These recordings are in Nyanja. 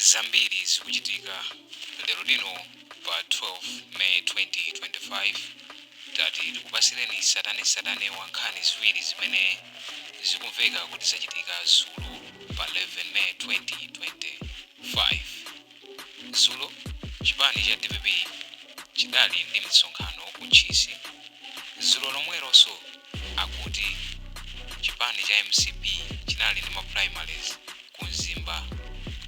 Zambiri zikuchitika lero lino pa 12 May 2025. Tati tikupasireni tsatanetsatane wa nkhani ziwiri zimene zikumveka kuti zachitika dzulo pa 11 May 2025. Dzulo chipani cha DPP chidali ndi msonkhano ku Ntchisi. Dzulo lomwelonso akuti chipani cha MCP chinali ndi ma primaries ku Mzimba,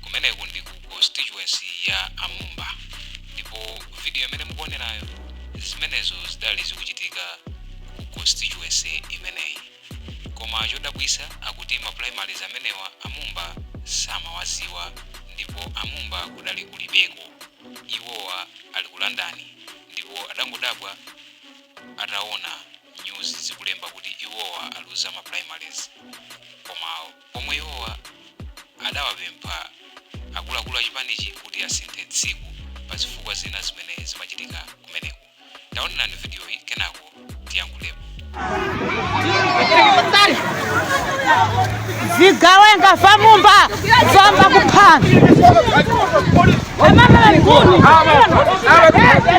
kumeneku ndi ku constituency ya a Mumba, ndipo video imene mukuonerayo, zimenezo zidali zikuchitika ku constituency imeneyi. Koma chodabwisa, akuti ma primaries amenewa a Mumba samawaziwa, ndipo a Mumba kudali kulibeko, iwowa ali ku London, ndipo adangodabwa ataona news zikulemba kuti iwowa aluza ma primaries. Koma pomwe iwowa adawapempha akuluakulu a chipanichi kuti asinthe tsiku pa zifukwa zina zimene zimachitika kumeneko. Taonerani video iyi, kenako tiyankhulepo. Vigawenga va Mumba vamba kuphana.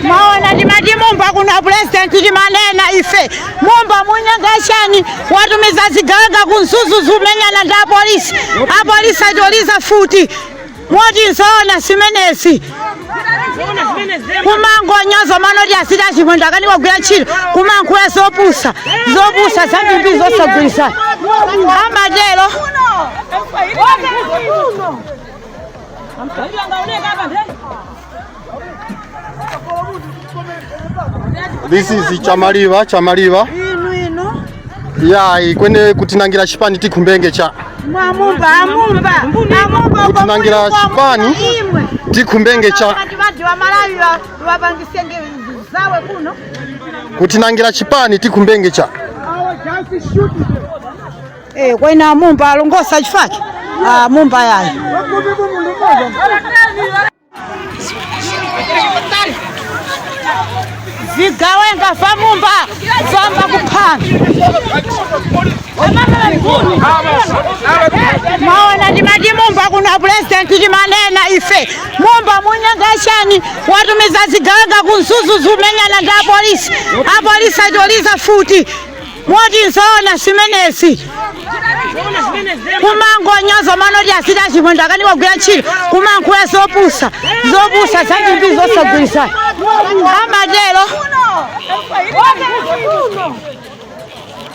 Maona, ndimati Mumba kuno president, timanena ife Mumba munyenga chani? Watumiza zigawenga ku Mzuzu zumenyana ndi apolisi, apolisi atoliza futi. Moti nzoona zimenezi? Kumangonyoza manoti asita Chimwendo akanika kugwira ntchito, kumankhula zopusa, zopusa zambiri zosagwirizana amatero. This is Chamaliva, Chamaliva. Inu inu. Yayi, kwene kutinangira chipani tikumbenge cha. Mwamumba amumba amumba. Kutinangira chipani tikumbenge cha. Vadi Malawi vapangisenge zawe kuno. Kutinangira chipani tikumbenge cha. Eh, kwena Mumba alongosa chifake. Ah, Mumba yayi. Vigawenga va Mumba vamba kuphana. Maona, ndimati Mumba kuno president, timanena ife Mumba munyenga chani? Watumiza zigawenga ku Mzuzu zumenyana ndi apolisi, apolisi atoliza futi. Moti nzoona zimenezi? Kumangonyoza manoti asita Chimwendo akanika kugwira ntchito, kumankhula zopusa, zopusa zambiri zosagwirizana amatero.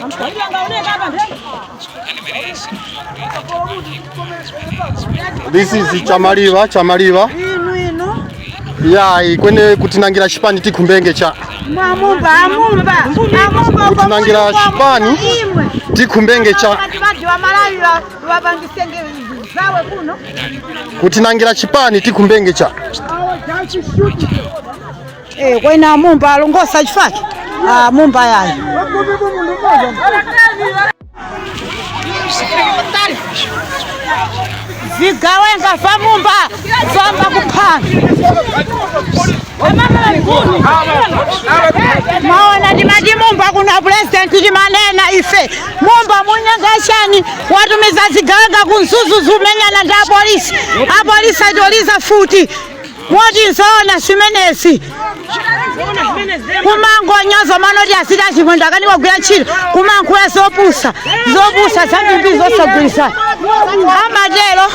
Nkhani imeneyi sitikudziwa kuti itha bwanji, koma zimene zimachitika. This is Chamaliva, Chamaliva. Inu inu. Yayi, kwene kutinangira chipani tikumbenge cha. Mwamumba amumba amumba. Kutinangira chipani tikumbenge cha. Vadi Malawi vapangisenge zawe kuno. Kutinangira chipani tikumbenge cha. Eh, kwena Mumba alongosa chifake. Ah, Mumba yayi. Vigawenga va Mumba vamba kuphana. Maona, ndimati Mumba kuno president, timanena ife Mumba munyenga chani? Watumiza zigawenga ku Mzuzu zumenyana ndi apolisi, apolisi atoliza futi. Moti nzoona zimenezi? Kumangonyoza manoti asita Chimwendo akanika kugwira ntchito, kumankhula zopusa, zopusa zambiri zosagwirizana amatero.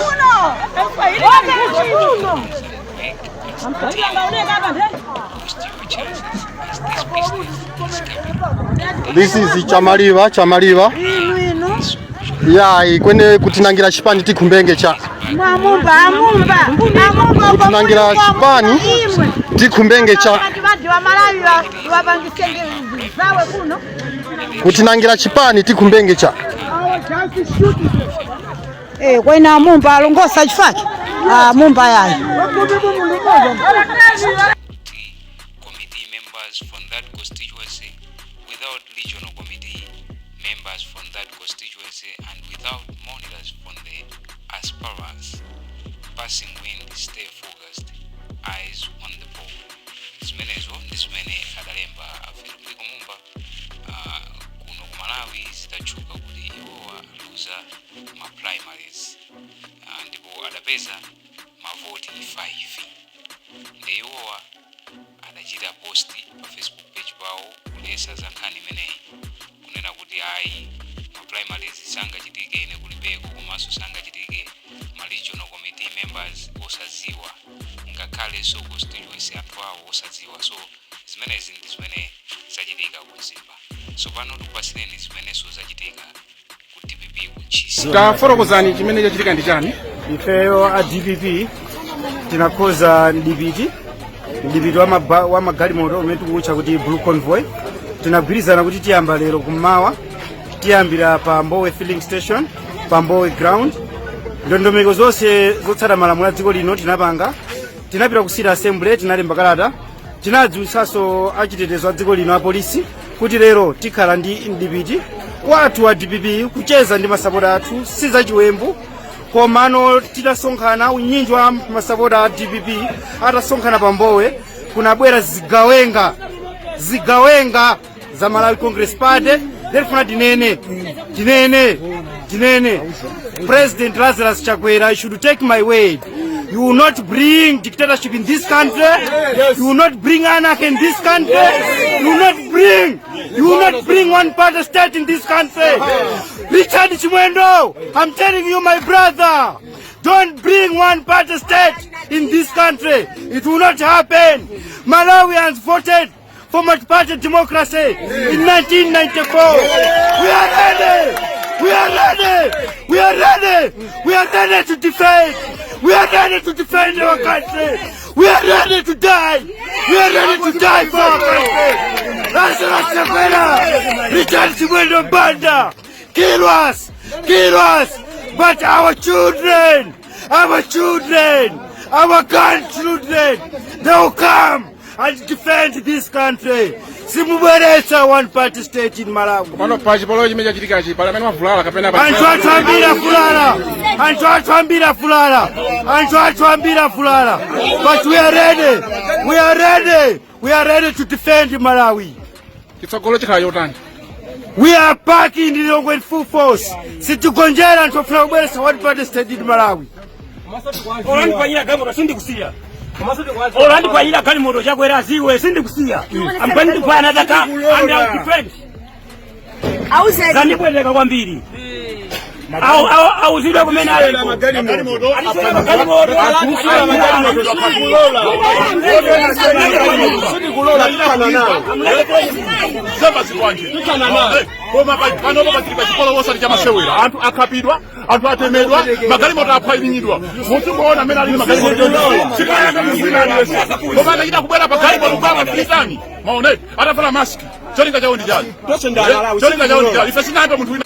Boost your chances as this business is coming. This is Chamaliva, Chamaliva. Inu inu. Yayi, kwene kutinangira chipani tikumbenge cha. Mwamumba amumba amumba. Kutinangira chipani tikumbenge cha. Vadi Malawi vapangisenge zawe kuno. Kutinangira chipani tikumbenge cha. Eh, kwena Mumba alongosa chifake. Ah, Mumba yayi. Committee members from that constituency, without regional committee members from that constituency, and without monitors from the aspirants. Passing wind, stay focused, eyes on the ball. Zimenezo ndi zimene adalemba a Vitumbiko Mumba kuno ku Malawi zitatchuka kuti iwowa aluza ma primaries, ndipo adapeza ma mavoti 5. Nde iwowa adachita post pa Facebook page pawo kulesa za nkhani imeneyi, kunena kuti ayi, ma primaries sangachitike ine kulibeko, komanso sangachitike ma regional committee members osadziwa, ngakhalenso constituency anthu awo osadziwa. So zimenezi ndi zimene zachitika ku Mzimba. So pano tikupasireni zimenenso zachitika ku DPP ku Ntchisi. Tafotokozani, chimene chachitika ndi chani? Ifeyo a DPP tinakhoza mdipiti, mdipiti wa magalimoto umene tikutcha kuti Blue Convoy. Tinagwirizana kuti tiyamba lero kummawa, tiyambira pa Mbowe Filling Station, pa Mbowe Ground. Ndondomeko zonse zotsata malamulo a dziko lino tinapanga. Tinapita ku City Assembly, tinalemba kalata, tinadziwitsanso achitetezo a dziko lino, apolisi, kuti lero tikhala ndi mdipiti wathu wa DPP kucheza ndi masapota athu, si zachiwembu. Komano titasonkhana, unyinji wa masapota a DPP atasonkhana pa Mbowe, kunabwera zigawenga, zigawenga za Malawi Congress Party. Lero tinene, tinene, tinene, President Lazarus Chakwera, you should take my word, you will not bring dictatorship in this country. You will not bring anarchy in this country. You will not bring one party state in this country. Richard Chimwendo, I'm telling you, my brother, don't bring one party state in this country. It will not happen. Malawians voted for multi-party democracy in 1994. We are ready. We are ready. We are ready. We are ready to defend. We are ready to defend our country. We are ready to die. We are ready to die for our country. Lazarus Chakwera, Richard Chimwendo Banda, kill us, kill us. But our children, our children, our grandchildren, they will come and defend this country. Simubweretsa one party state in Malawi. Pano pa chipolowe chimene chachitikachi, pali amene wavulala kapena Anthu athu ambiri afulala, anthu athu ambiri afulala, anthu athu ambiri afulala, but we are ready, we are ready, we are ready to defend Malawi. Chitsogolo chikhala chotani? We are back in Lilongwe in full force. Sitigonjera anthu ofuna kubweretsa one party state in Malawi. Olandipwanyira galimoto, sindikusiya. Olandipwanyira galimoto, Chakwera aziwe, sindikusiya. I'm going to buy another car and I'll defend. Zandibweleka kwambiri. Auzidwe kumene aliko. Atiswera magalimoto. Sindikulola, tikana nawo. Zamba zikwanje, koma panopo pachili chipolowe osati chamasewera. Anthu akhapidwa, anthu atemedwa, magalimoto aphwanyidwa. Muzingoona amene ali magalimoto, sikayaka mzina aliyense, koma atachita kubwera pa galimoto kukama filitani maoneti atavala maski, cholinga chawo ndi chani? Cholinga chawo ndi chani? Ife sinambe munthu wina.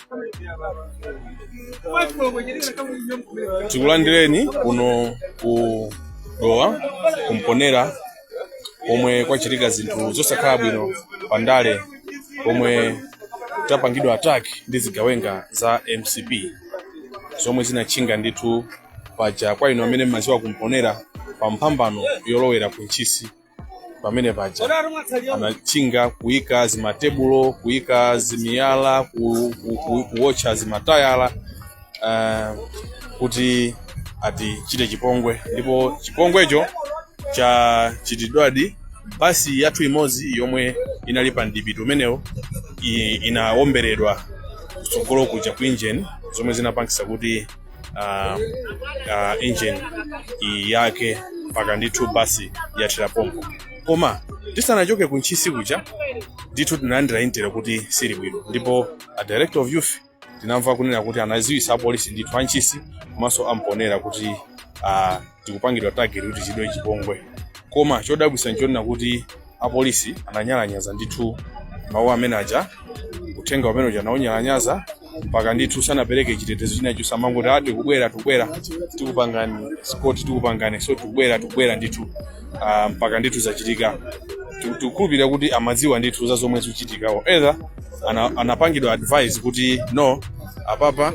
Tikulandireni kuno ku Dowa, kumponera, komwe kwachitika zinthu zosakhala bwino pandale, komwe tapangidwa attack ndi zigawenga za MCP zomwe zinatchinga ndithu paja. Kwa inu amene mmaziwa kumponera, pa mphambano yolowera ku Ntchisi pamene paja, anatchinga kuyika zimatebulo, kuyika zimiyala, kuwotcha zimatayala kuti atichite chipongwe. Ndipo chipongwecho chachitidwadi. Basi yathu imodzi yomwe inali pa mdipiti umenewo inawomberedwa kutsogolo kuja ku engine, zomwe zinapangisa kuti engine yake mpaka ndithu basi yathera pompo. Koma tisanachoke ku Ntchisi kuja ndithu tinalandira intel kuti sili bwino, ndipo a director of youth tinamva kunena kuti anaziwisa apolisi ndithu antchisi komanso amponera kuti tikupangidwa target kuti chidwe chipongwe. Koma chodabwisa nchonena kuti apolisi ananyalanyaza ndithu mawu amene aja, uthenga umene uja anawunyalanyaza, mpaka ndithu sanapereke chitetezo china chonse. Amangoti, "Ah, tikubwera, tikubwera, tikupangani escort, tikupangani, so tikubwera, tikubwera ndithu." Mpaka ndithu zachitika. Tikukhulupirira kuti amadziwa ndithu za zomwe zikuchitikawo, either anapangidwa advice kuti, "No, apapa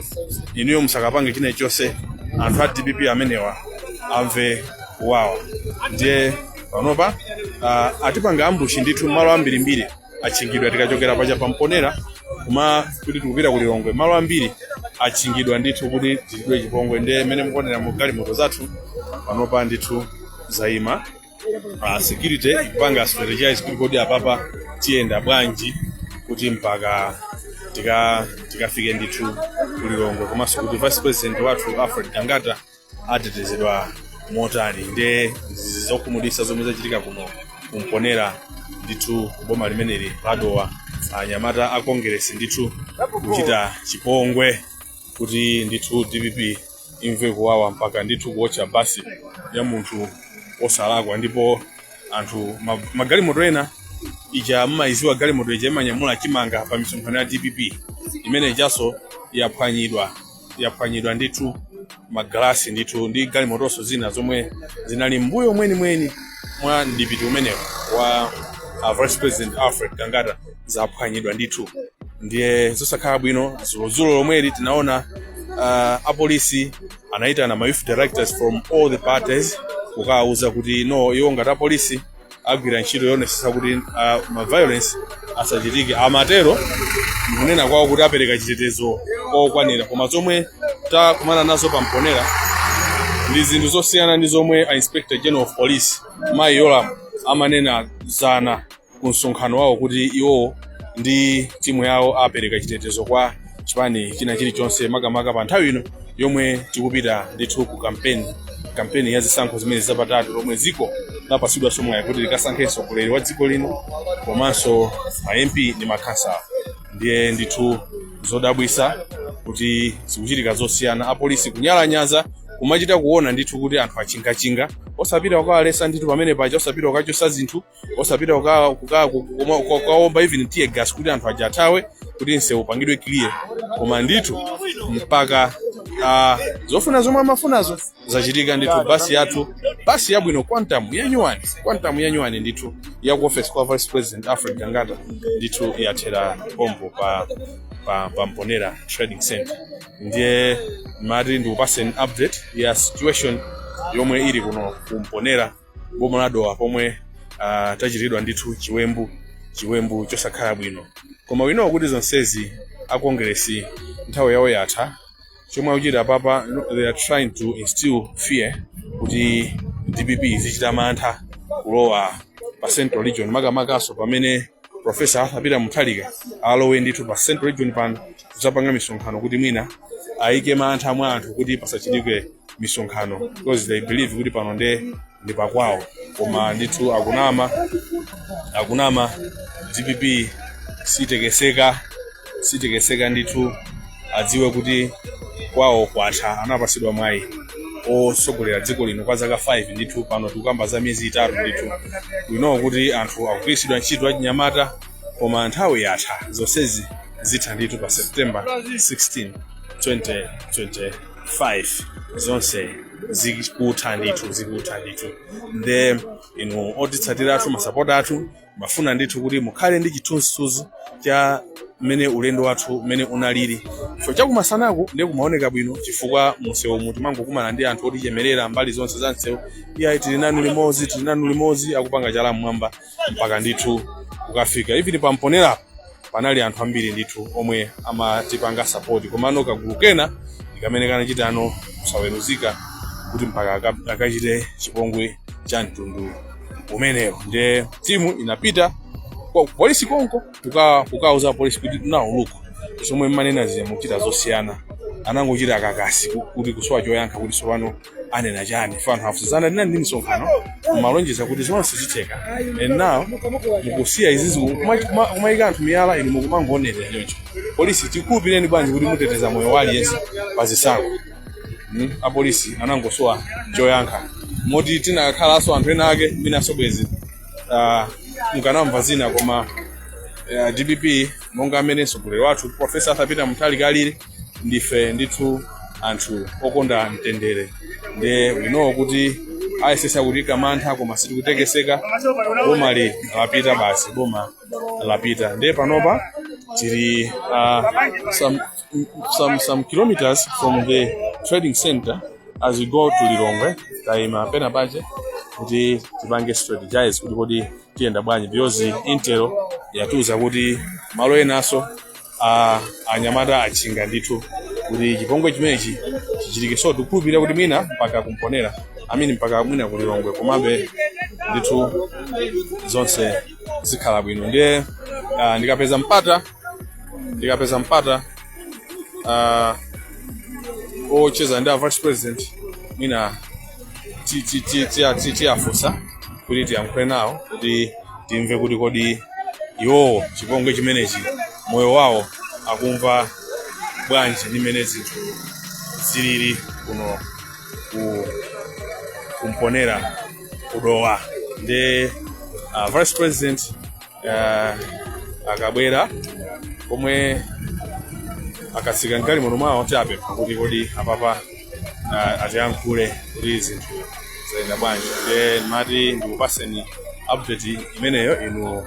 inuyo musakapange china chonse, anthu a DPP amenewa amve kuwawa." Ndiye panopa atipanga ambush ndithu. Malo ambirimbiri atchingidwa. Tikachokera paja pamponera kuma kuti tikupita ku Lilongwe, malo ambiri atchingidwa ndithu kuti tichitidwe chipongwe. Ndiye mmene mukuonera mu galimoto zathu Panopa ndithu zayima, security ikupanga strategize kuti kodi apapa tiyenda bwanji kuti mpaka tikafike ndithu kulilongwe, komanso kuti Vice President wathu Alfred Gangata atetezedwa motani. Ndiye zokhumudwitsa zomwe zachitika kuno kumponera ndithu, kuboma limeneli la Dowa, anyamata a Kongeresi ndithu kuchita chipongwe kuti ndithu DPP imve kuwawa, mpaka ndithu kuotcha basi ya munthu osalakwa. Ndipo anthu magalimoto ena ija mmayiziwa, galimoto ija imanyamula chimanga pa misonkhano ya DPP, imene ijaso yaphwanyidwa, yaphwanyidwa ndithu magalasi ndithu, ndi galimotonso zina zomwe zinali mbuyo mwenimweni mwa mdipiti umenewo wa Vice President Alfred Gangata zaphwanyidwa ndithu. Ndiye zosakhala bwino. Dzulo lomweli tinaona apolisi anayitana ma youth directors from all the parties kukawuza kuti no, iwo ngati apolisi agwira ntchito yoonetsetsa kuti ma violence asachitike. Amatero ndikunena kwawo kuti apereka chitetezo kokwanira, koma zomwe takumana nazo pamponera ndi zinthu zosiyana ndi zomwe a Inspector General of Police Mayi Yolam amanena zana ku msonkhano wawo, kuti iwo ndi timu yawo apereka chitetezo kwa chipani china chilichonse, makamaka pa nthawi ino yomwe tikupita ndithu ku kampeni ya zisankho zimene zapatatu, lomwe dziko lapatsidwanso mwayi kuti likasankhe mtsogoleri wa dziko lino komanso ma MP ndi makhansala. Ndiye ndithu zodabwisa kuti zikuchitika zosiyana, apolisi kunyalanyaza, kumachita kuona ndithu kuti anthu achingachinga, osapita kukawaletsa ndithu pamene paja, osapita kukachosa zinthu, osapita kukaomba even tear gas kuti anthu aja athawe, kuti msewu upangidwe clear. Koma ndithu mpaka zofuna zomwe amafunazo zachitika ndithu. Basi yathu, basi yabwino, Quantum yanyuwani, Quantum yanyuwani ndithu ya ku office kwa Vice President Alfred Gangata ndithu yathera pompo pa Mponera Trading Center. Ndiye mati ndikupaseni update ya situation yomwe ili kuno ku Mponera, boma la Dowa, pomwe tachitidwa ndithu chiwembu, chiwembu chosakhala bwino. Koma winowo kuti zonsezi akongresi nthawi yawo yatha. Chomwe akuchita papa, no, they are trying to instill fear kuti DPP zichita mantha kulowa pa Central Region, makamakaso pamene Professor Arthur Peter Mutharika alowe ndithu pa Central Region pano kudzapanga misonkhano, kuti mwina ayike mantha mwa anthu kuti pasachitike misonkhano, because they believe kuti pano nde ndi pakwawo. Koma ndithu akunama, akunama. DPP sitekeseka, sitekeseka ndithu. Adziwe kuti kwawo kwatha. Anapasidwa mwayi osogolera dziko lino kwa zaka 5 ndithu, pano tikukamba za miyezi 3 ndithu. We know kuti anthu akugwiritsidwa ntchito achinyamata, koma nthawi yatha. Zonsezi zitha ndithu pa September 16, 2025. Zonse zikutha ndithu, zikutha ndithu. Nde inu otitsatira athu, masapota athu, mafuna ndithu kuti mukhale ndi chithunzithunzi cha mmene ulendo wathu mmene unalili. Chifukwa chakumasanaku ndiye kumaoneka bwino, chifukwa munsewu timangokumana ndi anthu otichemerera mbali zonse za msewu: "Iyayi, tili nanu limodzi, tili nanu limodzi," akupanga chala mmwamba mpaka ndithu kukafika even pamponerapo panali anthu ambiri ndithu omwe amatipanga support. Komano kagulu kena ndi kamene kanachitano kusaweruzika kuti mpaka akachite chipongwe cha mtundu umenewo. Ndiye timu inapita kwa polisi konko kukauza polisi kuti, "Now look, zomwe mmanena zija mukuchita zosiyana." Anangochita kakasi kuti kusowa choyankha, kuti tsopano anena chani fa anthu afusizana, tinali ndi misonkhano, malonjeza kuti zonse zitheka, and now mukusiya izizi kumayika anthu miyala, inu mukumangoonera choncho. Polisi tikukhulupireni bwanji kuti muteteza moyo wa aliyense pa zisankho? Apolisi anangosowa choyankha, moti tinakhalanso anthu ena ake mwinanso bwezi mukanamva zina. Koma DPP, monga amene mtsogoleri wathu Professor Arthur Peter Mutharika alili, ndife ndithu anthu okonda mtendere. Ndiye we know kuti ayesesa kutika mantha, koma sitikutekeseka. Boma li lapita basi, boma lapita. Ndiye panopa tili some kilometers from the trading center as we go to Lilongwe. Tayima pena pache kuti tipange strategize kuti kodi tiyenda bwanji, because intel yatiuza kuti malo enaso anyamata achinga ndithu kuti chipongwe chimenechi chichitike. So tikukhulupirira kuti mwina mpaka kumponera. Amini mpaka mwina ku Lilongwe, komabe ndithu zonse zikhala bwino. Ndiye ndikapeza mpata ocheza ndi a vice president, mwina tiyafunsa kuti tiyankhule nawo kuti timve kuti kodi iwowo chipongwe chimenechi moyo wawo akumva bwanji ndi mmene zinthu zilili kuno kumponera kudowa. Ndi vice president akabwera pomwe akatsika mgalimoto mwawo, tiapempha kuti kodi apapa atiyankhule kuti zinthu zayenda bwanji. Ndiye ndimati ndikupaseni update imeneyo, inu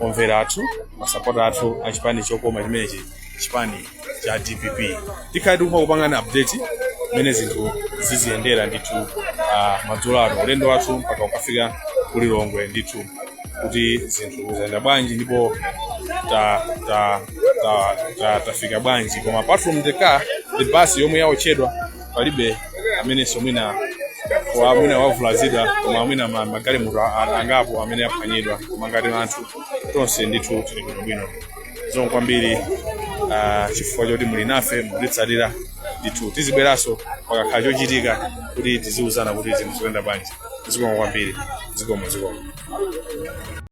omvera athu, masapota athu a chipani chokoma chimenechi, chipani cha DPP. Tikhale tikupangana update mmene zinthu ziziyendera ndithu madzulo ano, ulendo wathu mpaka ukafika kulilongwe ndithu, kuti zinthu zayenda bwanji ndipo tafika bwanji. Koma apart from the car, the bus yomwe yaotchedwa, palibe amenenso mwina mwina wavulazidwa, koma mwina magalimoto angapo amene aphwanyidwa. Koma ngati anthu tonse ndithu tili bwinobwino. Zikomo kwambiri chifukwa choti muli nafe, mukutitsatira ndithu. Tizibweranso pakakhala chochitika kuti tiziuzana kuti zinthu zikuyenda bwanji. Zikomo kwambiri, zikomo, zikomo.